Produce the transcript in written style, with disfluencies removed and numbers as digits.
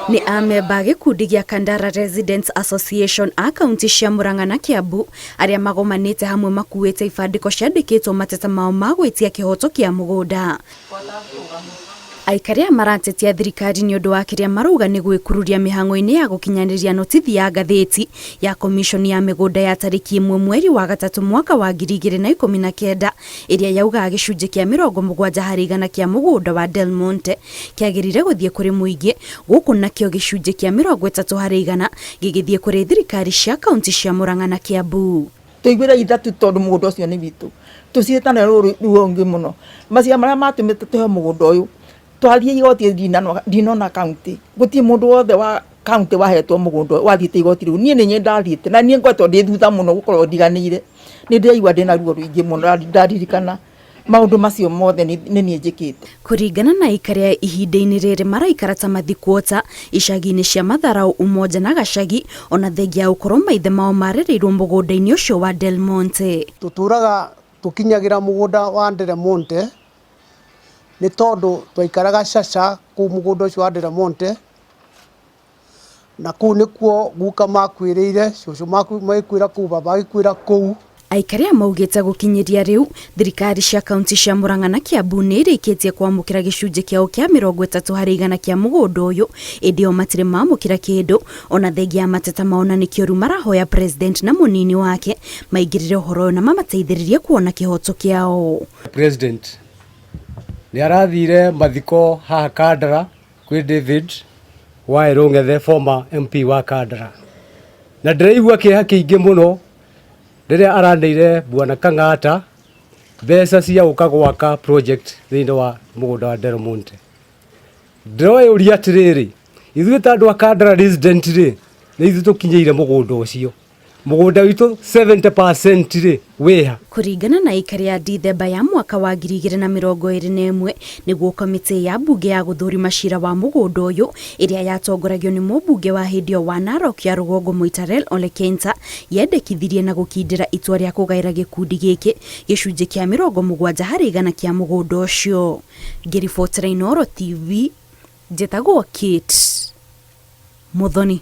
Nĩ amemba a gĩkundi gĩa Kandara Residents Association a kaunti cia Murang'a na Kiambu arĩa magomanĩte hamwe makuĩte ibandĩko ciandĩkĩtwo mateta mao ma gwĩtia kĩhoto kĩa mũgũnda. Aikari aya maratetia thirikari nĩ ũndũ wa kĩrĩa marauga nĩ gwĩkururia mĩhang'o-inĩ ya gũkinyanĩria notithi ya ngathĩti ya komiconi ya mĩgũnda ya tarĩki ĩmwe mweri wa gatatũ mwaka wa 2019 ĩrĩa yaugaga gĩcunjĩ kĩa 70% kĩa mũgũnda wa Del Monte kĩagĩrĩire gũthiĩ kũrĩ mũingĩ gũkũ nakĩo gĩcunjĩ kĩa 30% gĩgĩthiĩ kũrĩ thirikari cia kaunti cia Murang'a na Kiambu. Tũiguĩre itha tu tondũ mũgũnda ũcio nĩ witũ. Tũciĩtane ruo rũngĩ mũno. Maciira marĩa matũmĩte tũheo mũgũnda ũyũ, twathiĩ igoti ndinona kaunti. Gũtirĩ mũndũ wothe wa kaunti wahetwo mũgũnda ũyũ wathiĩte igoti rĩu. Niĩ nĩ niĩ ndathiĩte na niĩ ngoretwo ndĩ thutha mũno gũkorwo ndiganĩire. Nĩ ndĩraigua ndĩna ruo rũingĩ mũno ndaririkana maũndũ macio mothe nĩ niĩ njĩkĩte. Kũringana na aikari aya ihinda-inĩ rĩrĩ maraikara ta mathikuota icagi-inĩ cia Matharau, Umoja na Gacagi ona thengia ya gũkorwo maithe mao marereirwo mũgũnda-inĩ ũcio wa Del Monte. Tũtũraga tũkinyagĩra mũgũnda wa Del Monte nĩ tondũ twaikaraga Caca kũu mũgũnda ũcio wa Del Monte, na kũu nĩkuo guka makuĩrĩire, cũcũ magĩkuĩra kũu, baba agĩkuĩra kũu. Aikari aya maugĩte gũkinyĩria rĩu thirikari cia kaunti cia Murang'a na Kiambu nĩ irĩkĩtie kwamũkĩra gĩcunjĩ kĩao kĩa 30% kĩa mũgũnda ũyũ ĩndĩ o matirĩ mamũkĩra kĩndũ ona thengia ya mateta mao na nĩkĩo rĩu marahoya president na mũnini wake maingĩrĩre ũhoro ũyũ na mamateithĩrĩrie kuona kĩhoto kĩao. President nĩ arathire mathiko haha Kandara kwĩ David wa Erũng'ethe former MP wa Kandara, na ndĩraigua kĩeha kĩingĩ mũno rĩrĩa araneire Bwana Kang'ata mbeca cia gũka gwaka project thĩinĩ wa mũgũnda wa Del Monte. Ndĩroyũria atĩrĩrĩ, ithuĩ ta andũ a Kandara resident rĩ, nĩ ithuĩ tũkinyĩire mũgũnda ũcio. Mũgũnda witũ 70% rĩ wĩha. Kũringana na aikari a Dithemba ya mwaka wa 2021 nĩguo kamĩtĩ ya mbunge ya gũthũrima cira wa mũgũnda ũyũ ĩrĩa yatongoragio nĩ mũmbunge wa hĩndĩ ĩyo wa Narok ya rũgongo Moitalel Ole Kenta yendekithirie na gũkindĩra itua rĩa kũgaĩra gĩkundi gĩkĩ gĩcunjĩ kĩa 70% kĩa mũgũnda ũcio. Ngĩribotera Inooro TV, njĩtagwo Kate Muthoni.